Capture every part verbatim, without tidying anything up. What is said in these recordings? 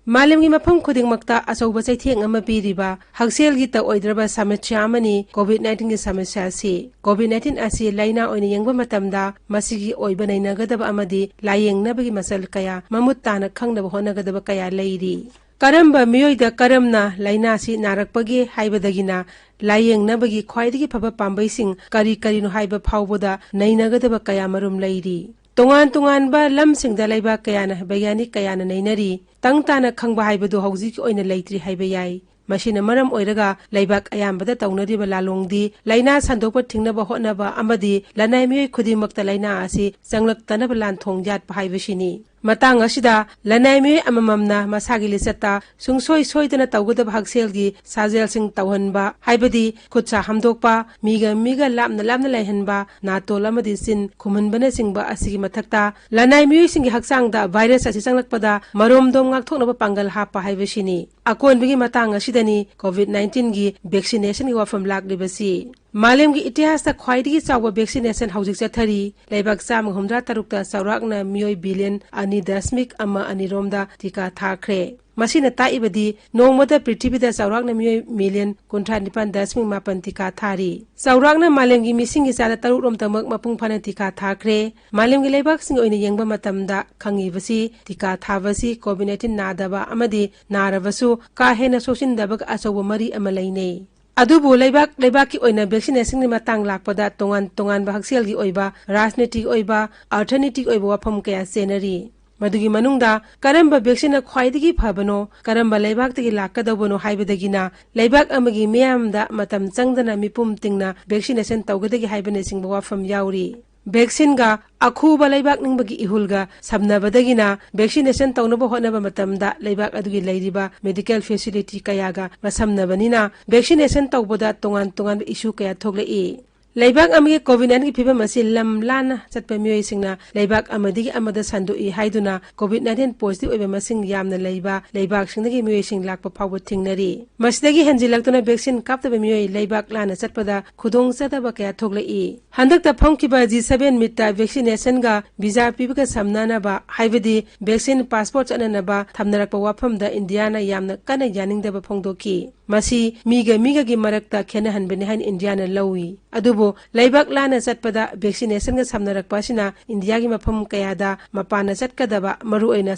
ꯃꯥꯂꯦꯝꯒꯤ ꯃꯐꯝ ꯈꯨꯗꯤꯡꯃꯛꯇ ꯑꯆꯧꯕ ꯆꯩꯊꯦꯡ ꯑꯃ ꯄꯤꯔꯤꯕ ꯍꯛꯁꯦꯜꯒꯤ ꯇ ꯑꯣꯏꯗ꯭ꯔꯕ ꯁꯃꯁ꯭ꯌꯥ ꯑꯃꯅꯤ ꯀꯣꯚꯤꯗ ꯅꯥꯏꯟꯇꯤꯟꯒꯤ ꯁꯃꯁ꯭ꯌꯥ ꯑꯁꯤ꯫ ꯀꯣꯚꯤꯗ ꯅꯥꯏꯟꯇꯤꯟ ꯑꯁꯤ ꯂꯥꯏꯅꯥ ꯑꯣꯏꯅ ꯌꯦꯡꯕ ꯃꯇꯝꯗ ꯃꯁꯤꯒꯤ ꯑꯣꯏꯕ ꯅꯩꯅꯒꯗꯕ ꯑꯃꯗꯤ ꯂꯥꯌꯦꯡꯅꯕꯒꯤ ꯃꯆꯜ ꯀꯌꯥ ꯃꯃꯨꯠ ꯇꯥꯅ ꯈꯪꯅꯕ ꯍꯣꯠꯅꯒꯗꯕ ꯀꯌꯥ ꯂꯩꯔꯤ꯫ ꯀꯔꯝꯕ ꯃꯤꯑꯣꯏꯗ ꯀꯔꯝꯅ ꯂꯥꯏꯅꯥ ꯑꯁꯤ ꯅꯥꯔꯛꯄꯒꯦ ꯍꯥꯏꯕꯗꯒꯤꯅ ꯂꯥꯌꯦꯡꯅꯕꯒꯤ ꯈ꯭ꯋꯥꯏꯗꯒꯤ ꯐꯕ ꯄꯥꯝꯕꯩꯁꯤꯡ ꯀꯔꯤ ꯀꯔꯤꯅꯣ ꯍꯥꯏꯕ ꯐꯥꯎꯕꯗ ꯅꯩꯅꯒꯗꯕ ꯀꯌꯥ ꯃꯔꯨꯝ ꯂꯩꯔꯤ꯫ ꯇꯣꯉꯥꯟ ꯇꯣꯉꯥꯟꯕ ꯂꯝꯁꯤꯡꯗ ꯂꯩꯕꯥꯛ ꯀꯌꯥꯅ ꯕꯩꯒ꯭ꯌꯥꯅꯤꯛ ꯀꯌꯥꯅ ꯅꯩꯅꯔꯤ꯫ ꯇꯪ ꯇꯥꯅ ꯈꯪꯕ ꯍꯥꯏꯕꯗꯨ ꯍꯧꯖꯤꯛꯀꯤ ꯑꯣꯏꯅ ꯂꯩꯇ꯭ꯔꯤ ꯍꯥꯏꯕ ꯌꯥꯏ꯫ ꯃꯁꯤꯅ ꯃꯔꯝ ꯑꯣꯏꯔꯒ ꯂꯩꯕꯥꯛ ꯑꯌꯥꯝꯕꯗ ꯇꯧꯅꯔꯤꯕ ꯂꯥꯂꯣꯡꯗꯤ ꯂꯥꯏꯅꯥ ꯁꯟꯗꯣꯛꯄ ꯊꯤꯡꯅꯕ ꯍꯣꯠꯅꯕ ꯑꯃꯗꯤ ꯂꯅꯥꯏ ꯃꯤꯑꯣꯏ ꯈꯨꯗꯤꯡꯃꯛꯇ ꯂꯥꯏꯅꯥ ꯑꯁꯤ ꯆꯪꯂꯛꯇꯅꯕ ꯂꯥꯟꯊꯣꯡ ꯌꯥꯠꯄ ꯍꯥꯏꯕꯁꯤꯅꯤ꯫ ꯃꯇꯥꯡ ꯑꯁꯤꯗ ꯂꯅꯥꯏ ꯃꯤꯑꯣꯏ ꯑꯃꯃꯝꯅ ꯃꯁꯥꯒꯤ ꯂꯤꯆꯠꯇ ꯁꯨꯡꯁꯣꯏ ꯁꯣꯏꯗꯅ ꯇꯧꯒꯗꯕ ꯍꯛꯁꯦꯜꯒꯤ ꯁꯥꯖꯦꯜꯁꯤꯡ ꯇꯧꯍꯟꯕ, ꯍꯥꯏꯕꯗꯤ ꯈꯨꯠ ꯁꯥ ꯍꯥꯝꯗꯣꯛꯄ, ꯃꯤꯒ ꯃꯤꯒ ꯂꯥꯞꯅ ꯂꯥꯞꯅ ꯂꯩꯍꯟꯕ, ꯅꯥꯇꯣꯜ ꯑꯃꯗꯤ ꯆꯤꯟ ꯈꯨꯝꯍꯟꯕꯅꯆꯤꯡꯕ ꯑꯁꯤꯒꯤ ꯃꯊꯛꯇ ꯂꯅꯥꯏ ꯃꯤꯑꯣꯏꯁꯤꯡꯒꯤ ꯍꯛꯆꯥꯡꯗ ꯚꯥꯏꯔꯁ ꯑꯁꯤ ꯆꯪꯂꯛꯄꯗ ꯃꯔꯣꯝꯗꯣꯝ ꯉꯥꯛꯊꯣꯛꯅꯕ ꯄꯥꯡꯒꯜ ꯍꯥꯞꯄ ꯍꯥꯏꯕꯁꯤꯅꯤ꯫ ꯑꯀꯣꯟꯕꯒꯤ ꯃꯇꯥꯡ ꯑꯁꯤꯗꯅꯤ ꯀꯣꯚꯤꯗ ꯅꯥꯏꯟꯇꯤꯟꯒꯤ ꯚꯦꯛꯁꯤꯅꯦꯁꯟꯒꯤ ꯋꯥꯐꯝ ꯂꯥꯛꯂꯤꯕꯁꯤ꯫ ꯃꯥꯂꯦꯝꯒꯤ ꯏꯇꯤꯍꯥꯁꯇ ꯈ꯭ꯋꯥꯏꯗꯒꯤ ꯆꯥꯎꯕ ꯚꯦꯛꯁꯤꯅꯦꯁꯟ ꯍꯧꯖꯤꯛ ꯆꯠꯊꯔꯤ꯫ ꯂꯩꯕꯥꯛ ꯆꯥꯝꯃꯒ ꯍꯨꯝꯗ꯭ꯔꯥ ꯇꯔꯨꯛꯇ ꯆꯥꯎꯔꯥꯛꯅ ꯃꯤꯑꯣꯏ ꯕꯤꯂꯤꯌꯟ ꯑꯅꯤ ꯗꯁꯃꯤꯛ ꯑꯃ ꯑꯅꯤ ꯔꯣꯝꯗ ꯇꯤꯀꯥ ꯊꯥꯈ꯭ꯔꯦ꯫ ꯃꯁꯤꯅ ꯇꯥꯛꯏꯕꯗꯤ ꯅꯣꯡꯃꯗ ꯄ꯭ꯔꯤꯊꯤꯕꯤꯗ ꯆꯥꯎꯔꯥꯛꯅ ꯃꯤꯑꯣꯏ ꯃꯤꯂꯤꯌꯟ ꯀꯨꯟꯊ꯭ꯔꯥ ꯅꯤꯄꯥꯟ ꯗꯁꯃꯤꯛ ꯃꯥꯄꯟ ꯇꯤꯀꯥ ꯊꯥꯔꯤ꯫ ꯆꯥꯎꯔꯥꯛꯅ ꯃꯥꯂꯦꯝꯒꯤ ꯃꯤꯁꯤꯡꯒꯤ ꯆꯥꯗ ꯇꯔꯨꯛ ꯔꯣꯝꯇꯃꯛ ꯃꯄꯨꯡ ꯐꯥꯅ ꯇꯤꯀꯥ ꯊꯥꯈ꯭ꯔꯦ꯫ ꯃꯥꯂꯦꯝꯒꯤ ꯂꯩꯕꯥꯛꯁꯤꯡꯒꯤ ꯑꯣꯏꯅ ꯌꯦꯡꯕ ꯃꯇꯝꯗ ꯈꯪꯉꯤꯕꯁꯤ ꯇꯤꯀꯥ ꯊꯥꯕꯁꯤ ꯀꯣꯚꯤꯗ ꯅꯥꯏꯟꯇꯤꯟ ꯅꯥꯗꯕ ꯑꯃꯗꯤ ꯅꯥꯔꯕꯁꯨ ꯀꯥ ꯍꯦꯟꯅ ꯁꯣꯛꯆꯤꯟꯗꯕꯒ ꯑꯆꯧꯕ ꯃꯔꯤ ꯑꯃ ꯂꯩꯅꯩ꯫ ꯑꯗꯨꯕꯨ ꯂꯩꯕꯥꯛ ꯂꯩꯕꯥꯛꯀꯤ ꯑꯣꯏꯅ ꯚꯦꯛꯁꯤꯅꯦꯁꯟꯒꯤ ꯃꯇꯥꯡ ꯂꯥꯛꯄꯗ ꯇꯣꯉꯥꯟ ꯇꯣꯉꯥꯟꯕ ꯍꯛꯁꯦꯜꯒꯤ ꯑꯣꯏꯕ, ꯔꯥꯖꯅꯤꯇꯤꯒꯤ ꯑꯣꯏꯕ, ꯑꯔꯊꯅꯤꯇꯤꯒꯤ ꯑꯣꯏꯕ ꯋꯥꯐꯝ ꯀꯌꯥ ꯆꯦꯟꯅꯔꯤ꯫ ꯃꯗꯨꯒꯤ ꯃꯅꯨꯡꯗ ꯀꯔꯝꯕ ꯚꯦꯛꯁꯤꯟꯅ ꯈ꯭ꯋꯥꯏꯗꯒꯤ ꯐꯕꯅꯣ, ꯀꯔꯝꯕ ꯂꯩꯕꯥꯛꯇꯒꯤ ꯂꯥꯛꯀꯗꯧꯕꯅꯣ ꯍꯥꯏꯕꯗꯒꯤꯅ ꯂꯩꯕꯥꯛ ꯑꯃꯒꯤ ꯃꯤꯌꯥꯝꯗ ꯃꯇꯝ ꯆꯪꯗꯅ ꯃꯤꯄꯨꯝ ꯇꯤꯡꯅ ꯚꯦꯛꯁꯤꯅꯦꯁꯟ ꯇꯧꯒꯗꯒꯦ ꯍꯥꯏꯕꯅꯆꯤꯡꯕ ꯋꯥꯐꯝ ꯌꯥꯎꯔꯤ꯫ ꯚꯦꯛꯁꯤꯟꯒ ꯑꯈꯨꯕ ꯂꯩꯕꯥꯛ ꯅꯤꯡꯕꯒꯤ ꯏꯍꯨꯜꯒ ꯁꯝꯅꯕꯗꯒꯤꯅ ꯚꯦꯛꯁꯤꯅꯦꯁꯟ ꯇꯧꯅꯕ ꯍꯣꯠꯅꯕ ꯃꯇꯝꯗ ꯂꯩꯕꯥꯛ ꯑꯗꯨꯒꯤ ꯂꯩꯔꯤꯕ ꯃꯦꯗꯤꯀꯦꯜ ꯐꯦꯁꯤꯂꯤꯇꯤ ꯀꯌꯥꯒ ꯃꯁꯝꯅꯕꯅꯤꯅ ꯚꯦꯛꯁꯤꯅꯦꯁꯟ ꯇꯧꯕꯗ ꯇꯣꯉꯥꯟ ꯇꯣꯉꯥꯟꯕ ꯏꯁꯨ ꯀꯌꯥ ꯊꯣꯛꯂꯛꯏ꯫ ꯂꯩꯕꯥꯛ ꯑꯃꯒꯤ COVID nineteen ꯒꯤ ꯐꯤꯕꯝ ꯑꯁꯤ ꯂꯝ ꯂꯥꯟꯅ ꯆꯠꯄ ꯃꯤꯑꯣꯏꯁꯤꯡꯅ ꯂꯩꯕꯥꯛ ꯑꯃꯗꯒꯤ ꯑꯃꯗ ꯁꯟꯗꯣꯛꯏ ꯍꯥꯏꯗꯨꯅ COVID nineteen positive ꯑꯣꯏꯕ ꯃꯁꯤꯡ ꯌꯥꯝꯅ ꯂꯩꯕ ꯂꯩꯕꯥꯛꯁꯤꯡꯗꯒꯤ ꯃꯤꯑꯣꯏꯁꯤꯡ ꯂꯥꯛꯄ ꯐꯥꯎꯕ ꯊꯦꯡꯅꯔꯤ꯫ ꯃꯁꯤꯗꯒꯤ ꯍꯦꯟꯖꯤꯜꯂꯛꯇꯨꯅ vaccine ꯀꯥꯞꯇꯕ ꯃꯤꯑꯣꯏ ꯂꯩꯕꯥꯛ ꯂꯥꯟꯅ ꯆꯠꯄꯗ ꯈꯨꯗꯣꯡꯆꯥꯗꯕ ꯀꯌꯥ ꯊꯣꯛꯂꯛꯏ꯫ ꯍꯟꯗꯛꯇ ꯐꯝꯈꯤꯕ G seven ꯃꯤꯠꯇ vaccination ꯒ visa ꯄꯤꯕꯒ ꯁꯝꯅꯅꯕ, ꯍꯥꯏꯕꯗꯤ vaccine passport ꯆꯠꯅꯅꯕ ꯊꯝꯅꯔꯛꯄ ꯋꯥꯐꯝꯗ ꯏꯟꯗꯤꯌꯥꯅ ꯌꯥꯝꯅ ꯀꯟꯅ ꯌꯥꯅꯤꯡꯗꯕ ꯐꯣꯡꯗꯣꯛꯈꯤ꯫ ꯃꯁꯤ ꯃꯤꯒ ꯃꯤꯒꯒꯤ ꯃꯔꯛꯇ ꯈꯦꯠꯅꯍꯟꯕꯅꯤ ꯍꯥꯏꯅ ꯏꯟꯗꯤꯌꯥꯅ ꯂꯧꯏ꯫ ꯑꯗꯨꯕꯨ ꯂꯩꯕꯥꯛ ꯂꯥꯟꯅ ꯆꯠꯄꯗ vaccination ꯒ ꯁꯝꯅꯔꯛꯄ ꯑꯁꯤꯅ ꯏꯟꯗꯤꯌꯥꯒꯤ ꯃꯐꯝ ꯀꯌꯥꯗ ꯃꯄꯥꯟꯗ ꯆꯠꯀꯗꯕ, ꯃꯔꯨꯑꯣꯏꯅ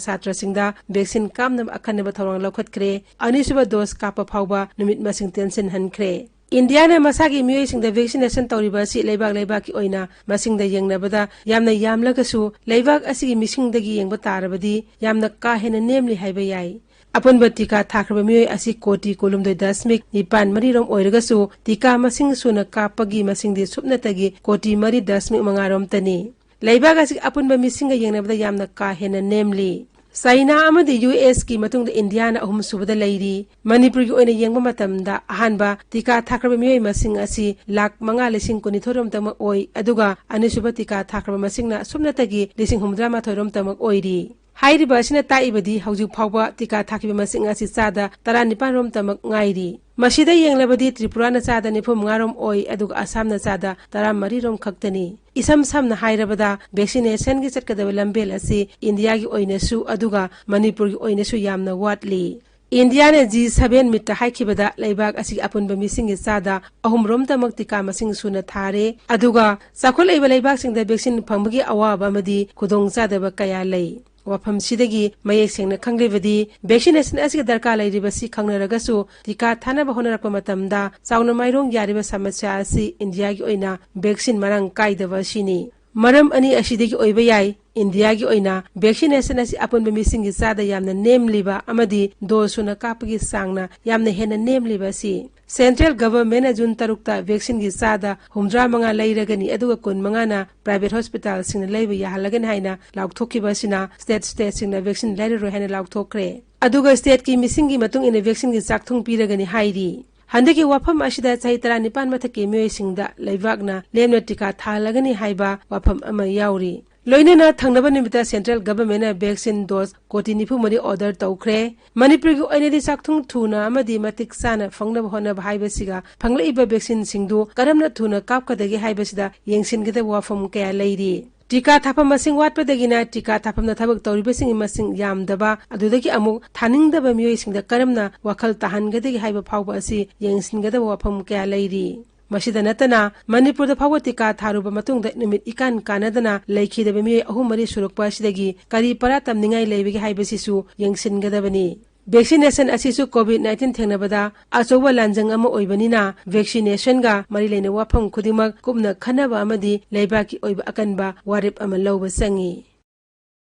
ꯁꯥꯇ꯭ꯔꯁꯤꯡꯗ vaccine ꯀꯥꯞꯅꯕ ꯑꯈꯟꯅꯕ ꯊꯧꯔꯥꯡ ꯂꯧꯈꯠꯈ꯭ꯔꯦ꯫ ꯑꯅꯤꯁꯨꯕ dose ꯀꯥꯞꯄ ꯐꯥꯎꯕ ꯅꯨꯃꯤꯠ ꯃꯁꯤꯡ ꯇꯦꯟꯁꯤꯟꯍꯟꯈ꯭ꯔꯦ꯫ ꯏꯟꯗꯤꯌꯥꯅ ꯃꯁꯥꯒꯤ ꯃꯤꯑꯣꯏꯁꯤꯡꯗ vaccination ꯇꯧꯔꯤꯕ ꯑꯁꯤ ꯂꯩꯕꯥꯛ ꯂꯩꯕꯥꯛꯀꯤ ꯑꯣꯏꯅ ꯃꯁꯤꯡꯗ ꯌꯦꯡꯅꯕꯗ ꯌꯥꯝꯅ ꯌꯥꯝꯂꯒꯁꯨ, ꯂꯩꯕꯥꯛ ꯑꯁꯤꯒꯤ ꯃꯤꯁꯤꯡꯗꯒꯤ ꯌꯦꯡꯕ ꯇꯥꯔꯕꯗꯤ ꯌꯥꯝꯅ ꯀꯥ ꯍꯦꯟꯅ ꯅꯦꯝꯂꯤ ꯍꯥꯏꯕ ꯌꯥꯏ꯫ ꯑꯄꯨꯟꯕ ꯇꯤꯀꯥ ꯊꯥꯈ꯭ꯔꯕ ꯃꯤꯑꯣꯏ ꯑꯁꯤ ꯀꯣꯇꯤ ꯀꯨꯟꯍꯨꯝꯗꯣꯏ ꯗꯁꯃꯤꯛ ꯅꯤꯄꯥꯟ ꯃꯔꯤ ꯔꯣꯝ ꯑꯣꯏꯔꯒꯁꯨ, ꯇꯤꯀꯥ ꯃꯁꯤꯡ ꯁꯨꯅ ꯀꯥꯞꯄꯒꯤ ꯃꯁꯤꯡꯗꯤ ꯁꯨꯞꯅꯇꯒꯤ ꯀꯣꯇꯤ ꯃꯔꯤ ꯗꯁꯃꯤꯛ ꯃꯉꯥ ꯔꯣꯝꯇꯅꯤ꯫ ꯂꯩꯕꯥꯛ ꯑꯁꯤꯒꯤ ꯑꯄꯨꯟꯕ ꯃꯤꯁꯤꯡꯒ ꯌꯦꯡꯅꯕꯗ ꯌꯥꯝꯅ ꯀꯥ ꯍꯦꯟꯅ ꯅꯦꯝꯂꯤ꯫ ꯆꯥꯏꯅꯥ ꯑꯃꯗꯤ ꯌꯨ ꯑꯦꯁꯀꯤ ꯃꯇꯨꯡꯗ ꯏꯟꯗꯤꯌꯥꯅ ꯑꯍꯨꯝꯁꯨꯕꯗ ꯂꯩꯔꯤ꯫ ꯃꯅꯤꯄꯨꯔꯒꯤ ꯑꯣꯏꯅ ꯌꯦꯡꯕ ꯃꯇꯝꯗ, ꯑꯍꯥꯟꯕ ꯇꯤꯀꯥ ꯊꯥꯈ꯭ꯔꯕ ꯃꯤꯑꯣꯏ ꯃꯁꯤꯡ ꯑꯁꯤ ꯂꯥꯈ ꯃꯉꯥ ꯂꯤꯁꯤꯡ ꯀꯨꯟꯅꯤꯊꯣꯏ ꯔꯣꯝꯇꯃꯛ ꯑꯣꯏ, ꯑꯗꯨꯒ ꯑꯅꯤꯁꯨꯕ ꯇꯤꯀꯥ ꯊꯥꯈ꯭ꯔꯕ ꯃꯁꯤꯡꯅ ꯁꯨꯞꯅꯇꯒꯤ ꯂꯤꯁꯤꯡ ꯍꯨꯝꯐꯨꯇꯔꯥ ꯃꯥꯊꯣꯏ ꯔꯣꯝꯇꯃꯛ ꯑꯣꯏꯔꯤ꯫ ꯍꯥꯏꯔꯤꯕ ꯑꯁꯤꯅ ꯇꯥꯛꯏꯕꯗꯤ ꯍꯧꯖꯤꯛ ꯐꯥꯎꯕ ꯇꯤꯀꯥ ꯊꯥꯈꯤꯕ ꯃꯁꯤꯡ ꯑꯁꯤ ꯆꯥꯗ ꯇꯔꯥꯅꯤꯄꯥꯟ ꯔꯣꯝꯇꯃꯛ ꯉꯥꯏꯔꯤ꯫ ꯃꯁꯤꯗ ꯌꯦꯡꯂꯕꯗꯤ ꯇ꯭ꯔꯤꯄꯨꯔꯥꯅ ꯆꯥꯗ ꯅꯤꯐꯨ ꯃꯉꯥ ꯔꯣꯝ ꯑꯣꯏ, ꯑꯗꯨꯒ ꯑꯁꯥꯝꯅ ꯆꯥꯗ ꯇꯔꯥꯃꯔꯤ ꯔꯣꯝ ꯈꯛꯇꯅꯤ꯫ ꯏꯁꯝ ꯁꯝꯅ ꯍꯥꯏꯔꯕꯗ, vaccination ꯒꯤ ꯆꯠꯀꯗꯕ ꯂꯝꯕꯦꯜ ꯑꯁꯤ ꯏꯟꯗꯤꯌꯥꯒꯤ ꯑꯣꯏꯅꯁꯨ ꯑꯗꯨꯒ ꯃꯅꯤꯄꯨꯔꯒꯤ ꯑꯣꯏꯅꯁꯨ ꯌꯥꯝꯅ ꯋꯥꯠꯂꯤ꯫ ꯏꯟꯗꯤꯌꯥꯅ G seven ꯃꯤꯠꯇ ꯍꯥꯏꯈꯤꯕꯗ, ꯂꯩꯕꯥꯛ ꯑꯁꯤꯒꯤ ꯑꯄꯨꯟꯕ ꯃꯤꯁꯤꯡꯒꯤ ꯆꯥꯗ ꯑꯍꯨꯝ ꯔꯣꯝꯇꯃꯛ ꯇꯤꯀꯥ ꯃꯁꯤꯡ ꯁꯨꯅ ꯊꯥꯔꯦ, ꯑꯗꯨꯒ ꯆꯥꯎꯈꯠꯂꯛꯏꯕ ꯂꯩꯕꯥꯛꯁꯤꯡꯗ vaccine ꯐꯪꯕꯒꯤ ꯑꯋꯥꯕ ꯑꯃꯗꯤ ꯈꯨꯗꯣꯡꯆꯥꯗꯕ ꯀꯌꯥ ꯂꯩ꯫ ꯋꯥꯐꯝꯁꯤꯗꯒꯤ ꯃꯌꯦꯛ ꯁꯦꯡꯅ ꯈꯪꯂꯤꯕꯗꯤ, vaccination ꯑꯁꯤꯒꯤ ꯗꯔꯀꯥꯔ ꯂꯩꯔꯤꯕꯁꯤ ꯈꯪꯅꯔꯒꯁꯨ, ꯇꯤꯀꯥ ꯊꯥꯅꯕ ꯍꯣꯠꯅꯔꯛꯄ ꯃꯇꯝꯗ ꯆꯥꯎꯅ ꯃꯥꯏꯔꯣꯡ ꯌꯥꯔꯤꯕ ꯁꯃꯁ꯭ꯌꯥ ꯑꯁꯤ ꯏꯟꯗꯤꯌꯥꯒꯤ ꯑꯣꯏꯅ vaccine ꯃꯔꯥꯡ ꯀꯥꯏꯗꯕ ꯑꯁꯤꯅꯤ꯫ ꯃꯔꯝ ꯑꯅꯤ ꯑꯁꯤꯗꯒꯤ ꯑꯣꯏꯕ ꯌꯥꯏ꯫ ꯏꯟꯗꯤꯌꯥꯒꯤ ꯑꯣꯏꯅ vaccination ꯑꯁꯤ ꯑꯄꯨꯟꯕ ꯃꯤꯁꯤꯡꯒꯤ ꯆꯥꯗ ꯌꯥꯝꯅ ꯅꯦꯝꯂꯤꯕ ꯑꯃꯗꯤ dose ꯁꯨꯅ ꯀꯥꯞꯄꯒꯤ ꯆꯥꯡꯅ ꯌꯥꯝꯅ ꯍꯦꯟꯅ ꯅꯦꯝꯂꯤꯕ ꯑꯁꯤ꯫ Central Government ꯅ ꯖꯨꯟ ꯇꯔꯨꯛꯇ vaccine ꯒꯤ ꯆꯥꯗ ꯍꯨꯝꯐꯨꯇꯔꯥ ꯃꯉꯥ ꯂꯩꯔꯒꯅꯤ, ꯑꯗꯨꯒ ꯀꯨꯟ ꯃꯉꯥꯅ private hospital ꯁꯤꯡꯅ ꯂꯩꯕ ꯌꯥꯍꯜꯂꯒꯅꯤ ꯍꯥꯏꯅ ꯂꯥꯎꯊꯣꯛꯈꯤꯕ ꯑꯁꯤꯅ state state ꯁꯤꯡꯅ vaccine ꯂꯩꯔꯔꯣꯏ ꯍꯥꯏꯅ ꯂꯥꯎꯊꯣꯛꯈ꯭ꯔꯦ꯫ ꯑꯗꯨꯒ state ꯀꯤ ꯃꯤꯁꯤꯡꯒꯤ ꯃꯇꯨꯡ ꯏꯟꯅ vaccine ꯒꯤ ꯆꯥꯛꯊꯨꯡ ꯄꯤꯔꯒꯅꯤ ꯍꯥꯏꯔꯤ꯫ ꯍꯟꯗꯛꯀꯤ ꯋꯥꯐꯝ ꯑꯁꯤꯗ ꯆꯍꯤ ꯇꯔꯥꯅꯤꯄꯥꯟ ꯃꯊꯛꯀꯤ ꯃꯤꯑꯣꯏꯁꯤꯡꯗ ꯂꯩꯕꯥꯛꯅ ꯂꯦꯝꯅ ꯇꯤꯀꯥ ꯊꯥꯍꯜꯂꯒꯅꯤ ꯍꯥꯏꯕ ꯋꯥꯐꯝ ꯑꯃ ꯌꯥꯎꯔꯤ꯫ ꯂꯣꯏꯅꯅ ꯊꯪꯅꯕ ꯅꯨꯃꯤꯠꯇ central government ꯅ vaccine dose ꯀꯣꯇꯤ ꯅꯤꯐꯨ ꯃꯔꯤ order ꯇꯧꯈ꯭ꯔꯦ꯫ ꯃꯅꯤꯄꯨꯔꯒꯤ ꯑꯣꯏꯅꯗꯤ ꯆꯥꯛꯊꯨꯡ ꯊꯨꯅ ꯑꯃꯗꯤ ꯃꯇꯤꯛ ꯆꯥꯅ ꯐꯪꯅꯕ ꯍꯣꯠꯅꯕ ꯍꯥꯏꯕꯁꯤꯒ ꯐꯪꯂꯛꯏꯕ vaccine ꯁꯤꯡꯗꯨ ꯀꯔꯝꯅ ꯊꯨꯅ ꯀꯥꯞꯀꯗꯒꯦ ꯍꯥꯏꯕꯁꯤꯗ ꯌꯦꯡꯁꯤꯟꯒꯗꯕ ꯋꯥꯐꯝ ꯀꯌꯥ ꯂꯩꯔꯤ꯫ ꯇꯤꯀꯥ ꯊꯥꯐꯝ ꯃꯁꯤꯡ ꯋꯥꯠꯄꯗꯒꯤꯅ ꯇꯤꯀꯥ ꯊꯥꯐꯝꯗ ꯊꯕꯛ ꯇꯧꯔꯤꯕꯁꯤꯡꯒꯤ ꯃꯁꯤꯡ ꯌꯥꯝꯗꯕ, ꯑꯗꯨꯗꯒꯤ ꯑꯃꯨꯛ ꯊꯥꯅꯤꯡꯗꯕ ꯃꯤꯑꯣꯏꯁꯤꯡꯗ ꯀꯔꯝꯅ ꯋꯥꯈꯜ ꯇꯥꯍꯟꯒꯗꯒꯦ ꯍꯥꯏꯕ ꯐꯥꯎꯕ ꯑꯁꯤ ꯌꯦꯡꯁꯤꯟꯒꯗꯕ ꯋꯥꯐꯝ ꯀꯌꯥ ꯂꯩꯔꯤ꯫ ꯃꯁꯤꯗ ꯅꯠꯇꯅ ꯃꯅꯤꯄꯨꯔꯗ ꯐꯥꯎꯕ ꯇꯤꯀꯥ ꯊꯥꯔꯨꯕ ꯃꯇꯨꯡꯗ ꯅꯨꯃꯤꯠ ꯏꯀꯥꯟ ꯀꯥꯟꯅꯗꯅ ꯂꯩꯈꯤꯗꯕ ꯃꯤꯑꯣꯏ ꯑꯍꯨꯝ ꯃꯔꯤ ꯁꯨꯔꯛꯄ ꯑꯁꯤꯗꯒꯤ ꯀꯔꯤ ꯄꯔꯥ ꯇꯝꯅꯤꯡꯉꯥꯏ ꯂꯩꯕꯒꯦ ꯍꯥꯏꯕꯁꯤꯁꯨ ꯌꯦꯡꯁꯤꯟꯒꯗꯕꯅꯤ꯫ Vaccination ꯑꯁꯤꯁꯨ COVID nineteen ꯊꯦꯡꯅꯕꯗ ꯑꯆꯧꯕ ꯂꯥꯟꯖꯪ ꯑꯃ ꯑꯣꯏꯕꯅꯤꯅ, vaccination ꯒ ꯃꯔꯤ ꯂꯩꯅꯕ ꯋꯥꯐꯝ ꯈꯨꯗꯤꯡꯃꯛ ꯀꯨꯞꯅ ꯈꯟꯅꯕ ꯑꯃꯗꯤ ꯂꯩꯕꯥꯛꯀꯤ ꯑꯣꯏꯕ ꯑꯀꯟꯕ ꯋꯥꯔꯦꯞ ꯑꯃ ꯂꯧꯕ ꯆꯪꯏ꯫